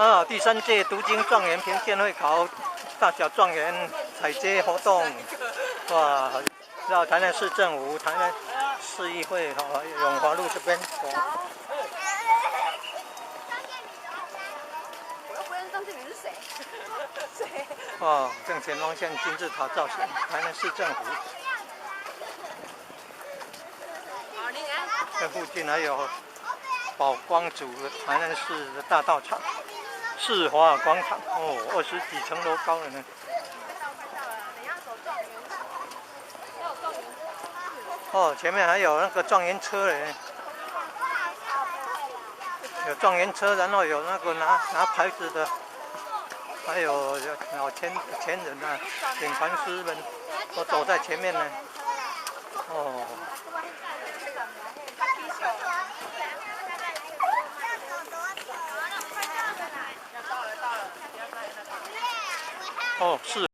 啊，第三屆讀經狀元評鑑會考大小狀元踩街活動，哇！繞台南市政府、台南市議會、哈永華路這邊。我又不認識張建民是誰？誰？哦，正前方像金字塔造型，台南市政府。這附近還有寶光祖台南市的大道場。世華廣場哦，20幾層樓高了呢。哦，前面還有那個狀元車嘞，有狀元車，然後有那個拿牌子的，還有老前人啊，點傳師們都走在前面呢。哦。哦，是。